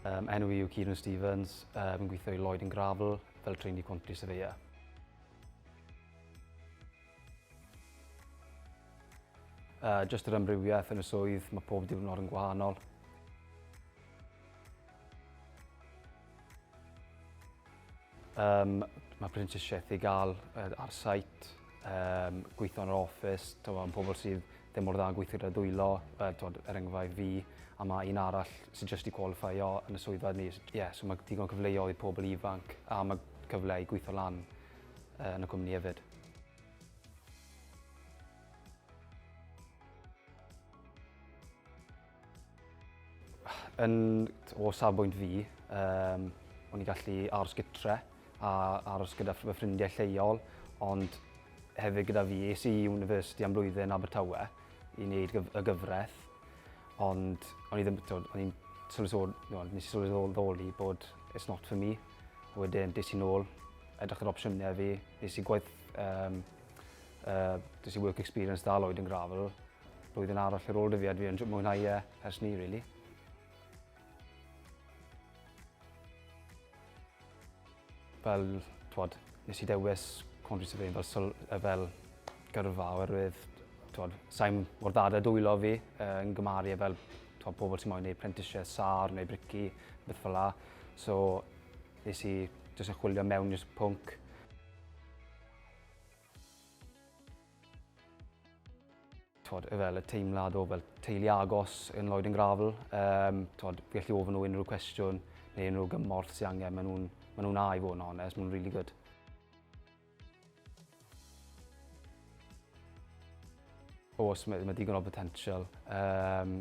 Um, enw i yw Kieran Stevens, fi'n gweithio i Lloyd and Gravel fel trainee quantity surveyor. Just yr amrywiaeth yn y swydd, mae pob diwrnod yn gwahanol. Um, mae prentisiaeth i gael ar site, gweithio yn yr office, am pobl sydd ddim mor dda yn gweithio gyda dwylo, twod, er enghraifft fi, a mae un arall sydd jyst i qualifio yn y swyddfa ni. Yeah, so mae digon cyfleoedd i pobl ifanc a mae cyfle i gweithio lan yn y cwmni hefyd. Yn, o safbwynt fi, um, o'n i'n gallu aros gytre a aros gyda fy ffrindiau lleol, ond hefyd gyda fi, es i university am blwyddyn Abertawe i wneud y gyfraith, ond o'n i ddim, o'n i'n sylweddoli, no, nes i sylweddoli bod it's not for me. A wedyn, des i nôl, edrych ar opsiynau fi, nes i gwaith, um, des i work experience da Lloyd and Gravel, blwyddyn arall ar ôl dy fi a dwi yn mwynhau e ers ni, really. Fel, twod, nes i dewis quantity surveying fel, syl, fel gyrfa oherwydd, twod, sa'n mor dda da dwylo fi yn gymaru e fel twod, pobl sy'n moyn gwneud prentisiaeth SAR neu brici, beth fel la. So, nes i jyst yn chwilio mewn i'r pwnc. Twod, fel y teimlad o fel teulu agos yn Lloyd and Gravel. Um, twod, fi gallu ofyn nhw unrhyw cwestiwn neu unrhyw gymorth sy'n angen. Maen nhw'n ma nhw na i fod yn onest, maen nhw'n really good. Oes, mae, mae digon o potential. Um,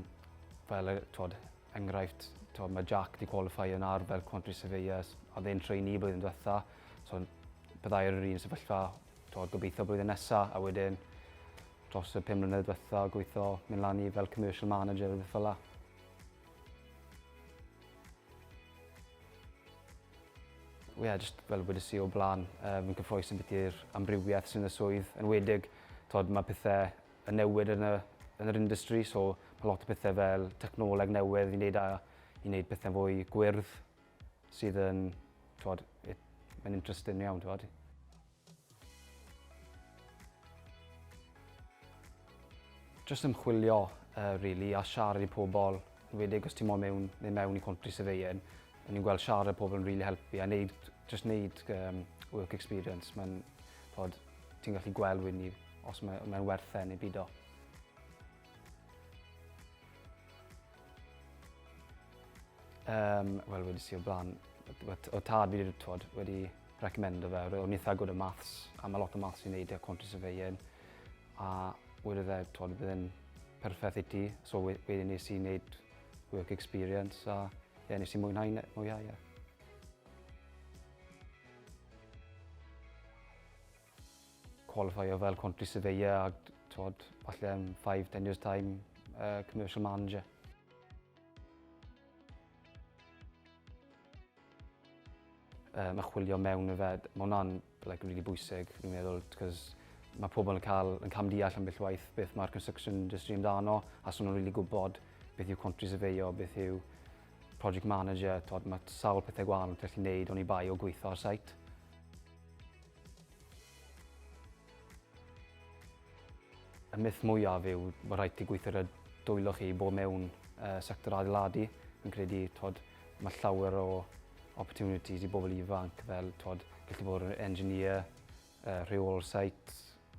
fel, twod, enghraifft, twod, mae Jack di qualify yn ar fel quantity surveyor, a dde'n trainee blwyddyn diwetha, so byddai ar yr un sefyllfa twod, gobeithio blwyddyn nesa, a wedyn dros y 5 mlynedd diwetha gweithio mynd lan i fel commercial manager a beth fel la. Ie, yeah, just fel wedes i o blaen, fi'n cyffroes yn beth i'r amrywiaeth sy'n y swydd. Yn wedig, tod, mae pethau yn newid yn, y, yn yr industry, so mae lot o pethau fel technoleg newydd i wneud, a, i wneud pethau fwy gwyrdd sydd yn, twod, mae'n interesting iawn, twod. Just ymchwilio, really, a siarad i pobl, enwedig os ti'n moyn mewn, neu mewn i quantity surveying, o'n i'n gweld siarad pobl yn really helpu a neud, just neud um, work experience. Mae'n, pod, ti'n gallu gweld wedyn ni os mae'n mae werth e neu bido. Um, Wel, wedi si o blaen, o tad fi wedi, twod, wedi recommendo fe, o'n eitha good at maths, a mae lot o maths i'n neud e, quantity surveying, a wedodd e, twod, bydd e'n perffaith i ti, so wedyn nes i wneud work experience, a ie, yeah, nes i mwynhau, mwynhau, ie. Qualifio fel quantity surveyor a twod, falle am 5-10 years time, commercial manager. Um, chwilio mewn y fe, mae hwnna'n like, really bwysig, fi'n meddwl, cos mae pobl yn cael yn camdeall ambell waith beth mae'r construction industry amdano, a so nhw'n really gwybod beth yw quantity surveyor, beth yw project manager, twod, mae sawl pethau gwahanol ti'n gallu gwneud o'n i bai o gweithio ar site. Y myth mwyaf yw bod rhaid ti gweithio ar y dwylo chi i bod mewn uh, sector adeiladu. Fi'n credu twod, mae llawer o opportunities i bobl ifanc fel twod, gallu bod yn engineer, uh, rheolwr site,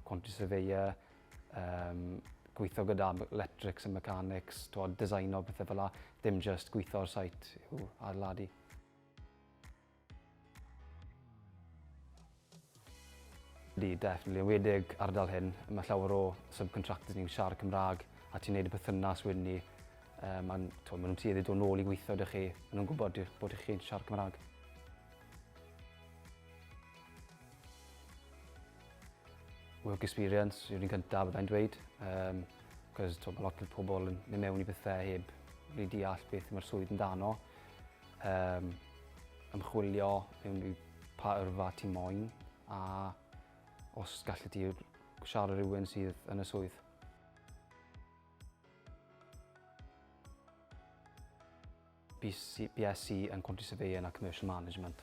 quantity surveyor, um, gweithio gyda electrics and mechanics, twod, designo pethau fel la, dim just gweithio ar site yw adeiladu. Ydy, definitely. Yn wedig ardal hyn, mae llawer o subcontractors ni'n siarad Cymraeg a ti'n neud y perthynas wedyn ni. Um, maen nhw'n tueddu dod nôl i gweithio ydych chi. Maen nhw'n gwybod bod chi'n siarad Cymraeg. Work experience yw'r un cyntaf byddai'n dweud. Um, Cos mae lot o pobl yn mynd mewn i bethau heb really deall beth mae'r swydd amdano. Um, ymchwilio mewn i pa yrfa ti moyn a os gallu ti siarad rhywun sydd yn y swydd. BSc yn Quantity Surveying a Commercial Management.